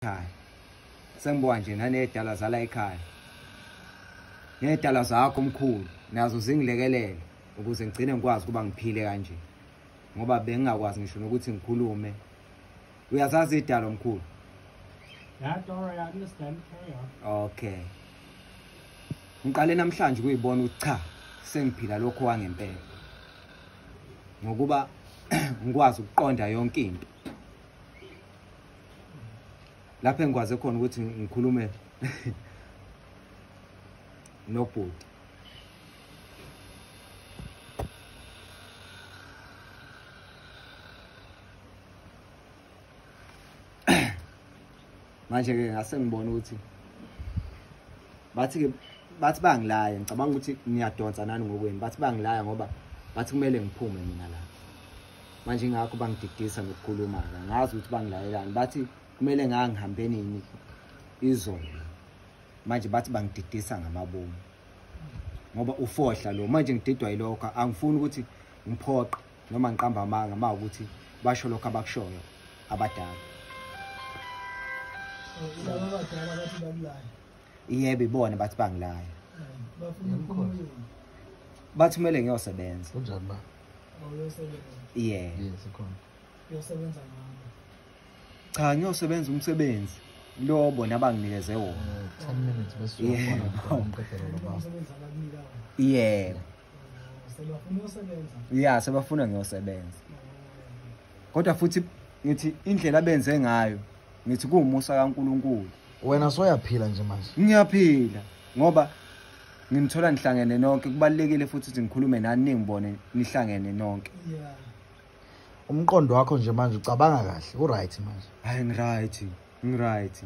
Ekhaya sengibuka nje nanedala zala ekhaya, nedala zakho omkhulu nazo zingilekelele ukuze ngigcine ngikwazi ukuba ngiphile kanje, ngoba bengingakwazi ngisho nokuthi ngikhulume. Uyazazi idala omkhulu? Yeah, don't worry, I understand. Carry on. Okay. Ngiqale namhlanje kuyibona ukuthi cha, sengiphila lokho wangempela, ngokuba ngikwazi ukuqonda yonke into. Lapho engikwaze khona ukuthi ngikhulume nobhuti. Manje-ke ngase ngibona ukuthi bathi-ke bathi bangilaya, ngicabanga ukuthi niyadonsa nani ngokwenu, bathi bangilaya ngoba bathi kumele ngiphume mina la. Manje ingakho bangididisa ngokukhuluma-ke, angazi ukuthi bangilayelani, bathi kumele ngangihambe nini izolo. Manje bathi bangididisa ngamabomu ngoba ufohla lo. Manje ngididwa yilokho, angifuni ukuthi ngiphoqe noma ngiqamba amanga uma ukuthi basho lokho abakushoyo abadala. Laba abadala bathi bakulaya. Yebo, ibona bathi bangilaya. Bafuna ukuphuma. Bathi kumele ngiyosebenza. Kunjani ba? Uyosebenza. Yebo. Yes, ikhona. Uyosebenza ngabo. Cha, ngiyosebenza umsebenzi lo bona abanginikeze wona. 10 minutes bese uyabona umqedelo lo baba. Umsebenzi abakunika wona. Yebo. Sebafuna uyosebenza. Ya, sebafuna ngiyosebenza. Kodwa futhi ngithi indlela abenze ngayo, ngithi kuwumusa kaNkuluNkulu. Wena soyaphila nje manje? Ngiyaphila ngoba nginithola nihlangene nonke. Kubalulekile futhi ukuthi ngikhulume nani ningibone nihlangene nonke. Yeah. Umqondo wakho nje manje ucabanga kahle, u-right manje? Hayi, ngiright, ngiright.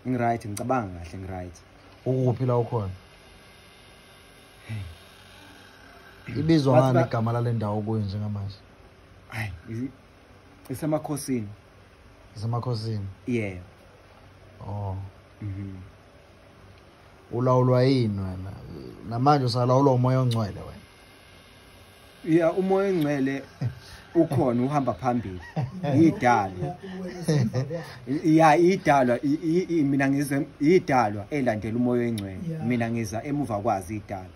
Ngiright, ngicabanga kahle, ngiright. Ukuphi la ukhona? Ibizwa ngani igama lale ndawo kuyo njengamanje? Hayi, isemakhosini. Isemakhosini? Yebo. Oh. Ulawulwa yini wena? Namanje usalawulwa umoya ongcwele wena? Ya, umoya ongcwele ukhona, uhamba phambili. Idalwa. Ya, idalwa, mina ngize idalwa elandela umoya ongcwele. Mina ngiza emuva kwazi idalwa.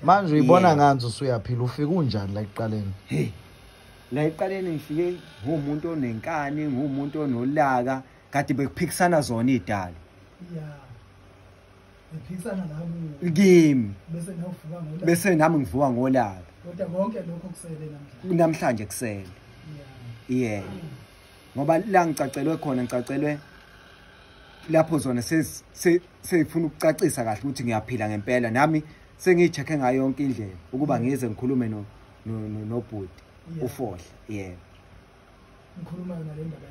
Manje uyibona ngani usuyaphila, ufika unjani la ekuqaleni? Hey. La ekuqaleni ngifike ngumuntu onenkani, ngumuntu onolaka, kade bekuphikisana zona idalwa. Yeah. Bephikisana la kimi. Bese nawuvuka ngolaka. Bese nami ngivuka ngolaka. Kodwa konke lokho kusele namhlanje. Namhlanje kusele. Yeah. Ngoba la ngicacelwe khona, ngicacelwe lapho zona seyifuna ukucacisa kahle ukuthi ngiyaphila ngempela, nami sengiyi-check-e ngayo yonke indlela ukuba ngize ngikhulume nobhuti ufohla. Yebo. Ngikhuluma nale ndaba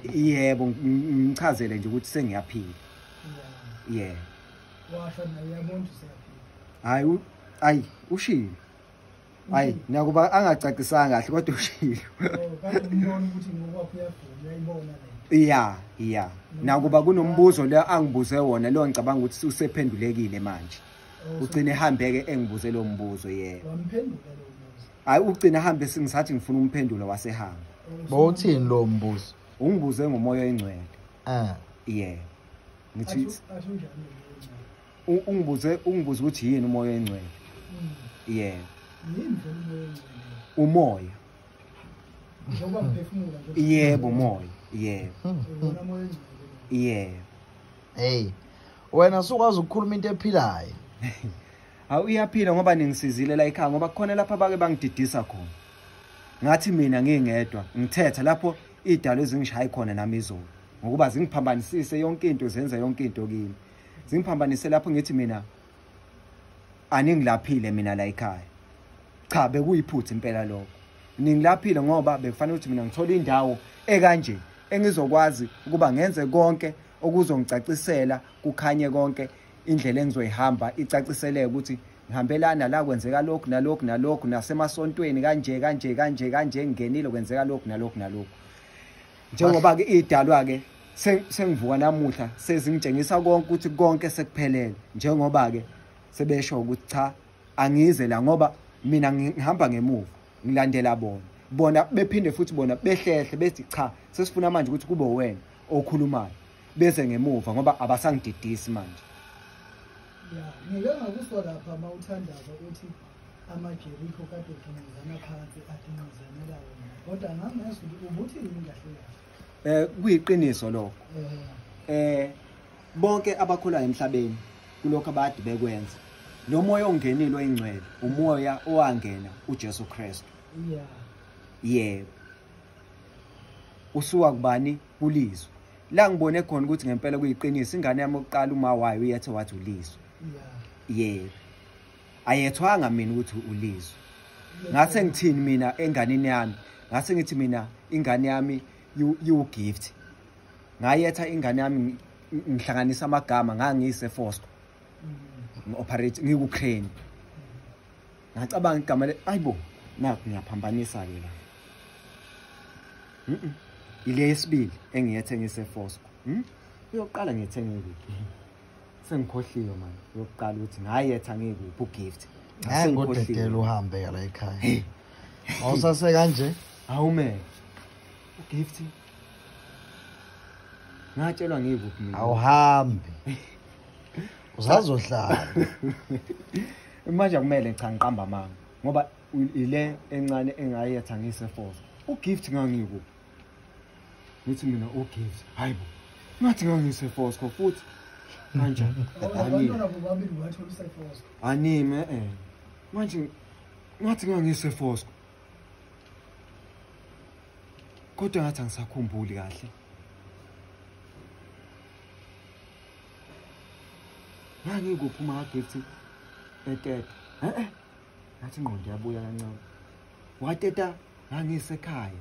yedwa. Yebo, ngichazele nje ukuthi sengiyaphila. Yebo. Washo naye uyabona ukuthi useyaphila. Hayi, ayi, ushilo. Hayi, nakuba angacacisanga kahle kodwa ushilo. Oh, kanti umbona ukuthi ngokwakho uyavuma, uyayibona le. Ya, ya. Nakuba kunombuzo lo angibuze wona lo ngicabanga ukuthi usephendulekile manje. Ugcine ehambeke engibuze lo mbuzo, yebo. Wamphendula lo mbuzo. Hayi, ugcine ehambe sengisathi ngifuna umphendulo wasehamba. Bawuthini lo mbuzo? Ungibuze ngomoya oyingcwele. Yebo. Ngithi ungibuze ukuthi yini umoya oyingcwele. Yebo. Yini vele umoya oyingcwele? Umoya. Njengoba ngiphefumula nje. Yebo, umoya. Yebo. Ubona umoya oyingcwele. Yebo. Hey, wena sukwazi ukukhuluma into ephilayo. Hawu, uyaphila ngoba ningisizile la ekhaya, ngoba kukhona lapha abake bangididisa khona. Ngathi mina ngingedwa ngithetha lapho idalo ezingishaye khona nami izolo, ngokuba zingiphambanisise yonke into, zenza yonke into kimi. Zingiphambanise lapho ngithi mina aningilaphile mina la ekhaya. Cha, bekuyiphutha impela lokho. Ningilaphile ngoba bekufanele ukuthi mina ngithole indawo ekanje engizokwazi ukuba ngenze konke okuzongicacisela, kukhanye konke indlela engizoyihamba icaciseleke ukuthi ngihambelana la kwenzeka lokhu nalokhu nalokhu, nasemasontweni kanje kanje kanje kanje, ngingenile kwenzeka lokhu nalokhu nalokhu. Njengoba ke idalwa ke sengivuka namuhla sezingitshengisa konke ukuthi konke sekuphelele, njengoba ke sebesho ukuthi cha, angize la ngoba mina ngihamba ngemuva ngilandela bona. Bona bephinde futhi bona behlehle bethi cha, sesifuna manje ukuthi kube wena okhulumayo bese ngemuva ngoba abasangididisi manje. Ya, ngike ngakuswa lapha mawuthandaza uthi amaJeriko kade egingqizana phansi agingqizanela wona, kodwa ngangezwa ukuthi ubuthi yini kahle kahle. Kuyiqiniso lokho. Bonke abakholwayo emhlabeni kulokho abade bekwenza, lo moya ongenile oyingcwele umoya owangena uJesu Kristu. Yeah. Yebo. Usuka kubani? Kulizwe. La ngibone khona ukuthi ngempela kuyiqiniso, ingane yami oqala uma wayo uyethe wathi uLizwe. Yeah. Yebo. Ayethwanga mina ukuthi uLizwe. Ngase ngithini mina enganeni yami? Ngase ngithi mina ingane yami you gift. Ngayetha ingane yami ngihlanganisa amagama, ngangiyise Fosco. Ngi-operate ngiku-crane. Ngacabanga igama le, ayibo, nakho ngiyaphambanisa ke la. Ile yesibili engiyethe ngise Fosco. Uyoqala ngiyethe ngikuphi? Sengikhohliwe manje. Uyoqala ukuthi ngayetha ngikuphi ugift. Ngodedela uhambe la ekhaya. Awusase kanje? Awume. Ugift. Ngatshelwa ngikuphi mina. Awuhambi. Usazohlala. Manje akumele cha ngiqamba amanga ngoba ile encane engayetha ngise Fosco. Ugift ngangikuphi? Ngithi mina ugift. Hayibo. Ngathi ngangise Fosco futhi. Kanjani? Abantwana bobabili bathola useFosco. Anime Manje ngathi ngangise Fosco. Kodwa ngathi angisakhumbuli kahle. Ngangikuphi uma gift eteta. Ngathi ingqondo yabuya kancane. Wateta ngangisekhaya.